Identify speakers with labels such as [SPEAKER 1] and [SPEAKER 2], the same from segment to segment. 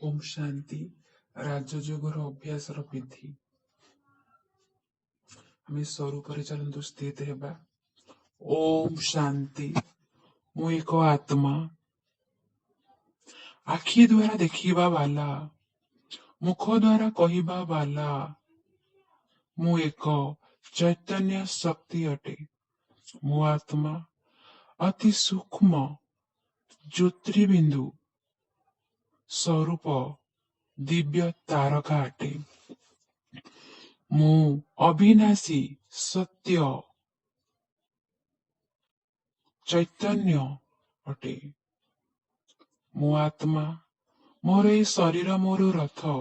[SPEAKER 1] ଓମ୍ ଶାନ୍ତି। ରାଜଯୋଗର ଅଭ୍ୟାସର ବିଧି। ଆମେ ସ୍ୱରୂପରେ ଚାଲନ୍ତୁ ସ୍ଥିତ ହେବା। ଓମ୍ ଶାନ୍ତି। ମୁଁ ଏକ ଆତ୍ମା, ଆଖି ଦ୍ୱାରା ଦେଖିବା ବାଲା, ମୁଖ ଦ୍ୱାରା କହିବା ବାଲା। ମୁଁ ଏକ ଚୈତନ୍ୟ ଶକ୍ତି ଅଟେ। ମୁଁ ଆତ୍ମା ଅତି ସୂକ୍ଷ୍ମ ଜ୍ୟୋତିର୍ବିନ୍ଦୁ ସ୍ୱରୂପ ଦିବ୍ୟ ତାରକା ଅଟେ। ମୁଁ ଅବିନାଶୀ ସତ୍ୟ ଚୈତନ୍ୟ ଅଟେ। ମୁଁ ଆତ୍ମା, ମୋର ଏ ଶରୀର ମୋର ରଥ।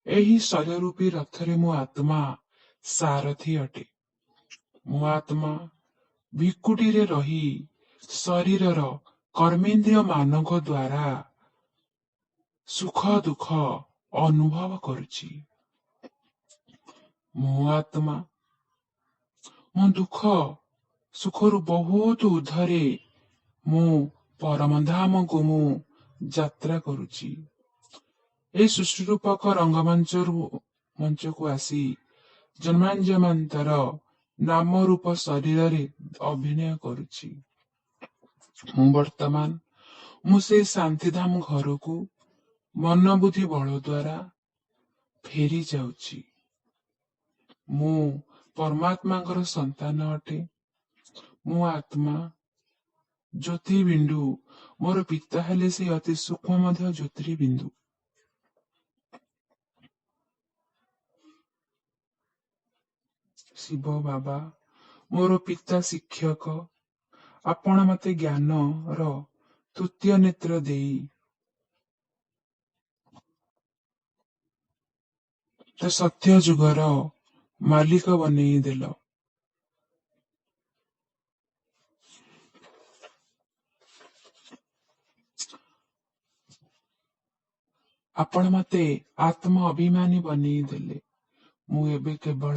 [SPEAKER 1] ଏହି ଶରୀର ରୂପୀ ରଥରେ ମୁଁ ଆତ୍ମା ସାରଥୀ ଅଟେ। ମୁଁ ଆତ୍ମା ଭ୍ରୂକୁଟିରେ ରହି ଶରୀରର କର୍ମେନ୍ଦ୍ରିୟ ମାନଙ୍କ ଦ୍ୱାରା ସୁଖ ଦୁଃଖ ଅନୁଭବ କରୁଛି। ମୁଁ ଆତ୍ମା, ମୁଁ ଦୁଃଖ ସୁଖରୁ ବହୁତ ଉର୍ଦ୍ଧ୍ୱରେ ମୁଁ ପରମଧାମକୁ ମୁଁ ଯାତ୍ରା କରୁଛି। ଏହି ସୃଷ୍ଟି ରୂପକ ରଙ୍ଗମଞ୍ଚରୁ ମଞ୍ଚକୁ ଆସି ଜନ୍ମାଜନ୍ମାନ୍ତର ନାମ ରୂପ ଶରୀରରେ ଅଭିନୟ କରୁଛି। ମୁଁ ବର୍ତ୍ତମାନ ମୁଁ ସେ ଶାନ୍ତିଧାମ ଘରକୁ ମନ ବୁଦ୍ଧି ବଳ ଦ୍ୱାରା ଫେରି ଯାଉଛି। ମୁଁ ପରମାତ୍ମାଙ୍କର ସନ୍ତାନ ଅଟେ। ମୁଁ ଆତ୍ମା ଜ୍ୟୋତିର୍ବିନ୍ଦୁ। ମୋର ପିତା ହେଲେ ସେ ଅତି ସୂକ୍ଷ୍ମ ମଧ୍ୟ ଜ୍ୟୋତିର୍ବିନ୍ଦୁ। ଶିବ ବାବା ମୋର ପିତା ଶିକ୍ଷକ, ଆପଣ ମତେ ଜ୍ଞାନର ତୃତୀୟ ନେତ୍ର ଦେଇ ସତ୍ୟ ଯୁଗର ମାଲିକ ବନେଇ ଦେଲ। ଆପଣ ମତେ ଆତ୍ମ ଅଭିମାନୀ ବନେଇ ଦେଲେ। ମୁଁ ଏବେ କେବଳ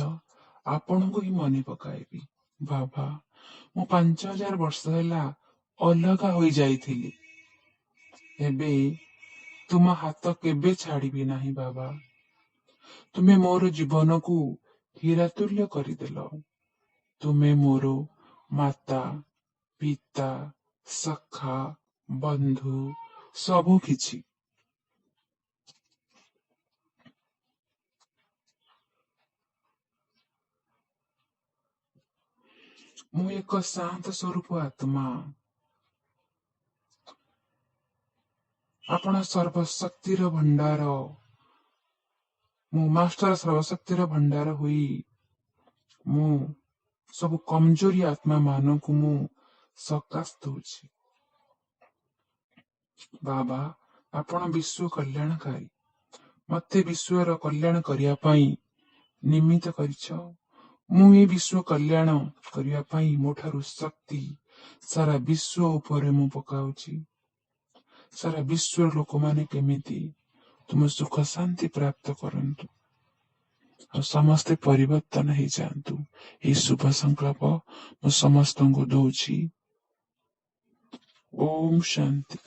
[SPEAKER 1] ଆପଣଙ୍କୁ ହିଁ ମନେ ପକାଇବି। ବାବା, ମୁଁ 5000 ବର୍ଷ ହେଲା ଅଲଗା ହୋଇଯାଇଥିଲି, ଏବେ ତୁମ ହାତ କେବେ ଛାଡ଼ିବି ନାହିଁ। ବାବା, ତୁମେ ମୋର ଜୀବନକୁ ହୀରାତୁଲ୍ୟ କରିଦେଲ। ତୁମେ ମୋର ମାତା, ପିତା, ସଖା, ବନ୍ଧୁ, ସବୁ କିଛି। ମୁଁ ଏକ ଶାନ୍ତ ସ୍ୱରୂପ ଆତ୍ମା। ଆପଣ ସର୍ବଶକ୍ତିର ଭଣ୍ଡାର। ମୁଁ ମାଷ୍ଟର ସର୍ବଶକ୍ତିର ଭଣ୍ଡାର ହୋଇ ମୁଁ ସବୁ କମଜୋରି ଆତ୍ମା ମାନଙ୍କୁ ମୁଁ ସକାଶ ଦଉଛି। ବାବା, ଆପଣ ବିଶ୍ୱ କଲ୍ୟାଣକାରୀ। ମତେ ବିଶ୍ୱର କଲ୍ୟାଣ କରିବା ପାଇଁ ନିମିତ୍ତ କରିଛ। ମୁଁ ଏ ବିଶ୍ୱ କଲ୍ୟାଣ କରିବା ପାଇଁ ମୋ ଠାରୁ ଶକ୍ତି ସାରା ବିଶ୍ୱ ଉପରେ ମୁଁ ପକାଉଛି। ସାରା ବିଶ୍ୱର ଲୋକମାନେ କେମିତି ତୁମ ସୁଖ ଶାନ୍ତି ପ୍ରାପ୍ତ କରନ୍ତୁ ଆଉ ସମସ୍ତେ ପରିବର୍ତ୍ତନ ହେଇଯାଆନ୍ତୁ, ଏହି ଶୁଭ ସଂକଳ୍ପ ମୁଁ ସମସ୍ତଙ୍କୁ ଦଉଛି। ଓମ୍ ଶାନ୍ତି।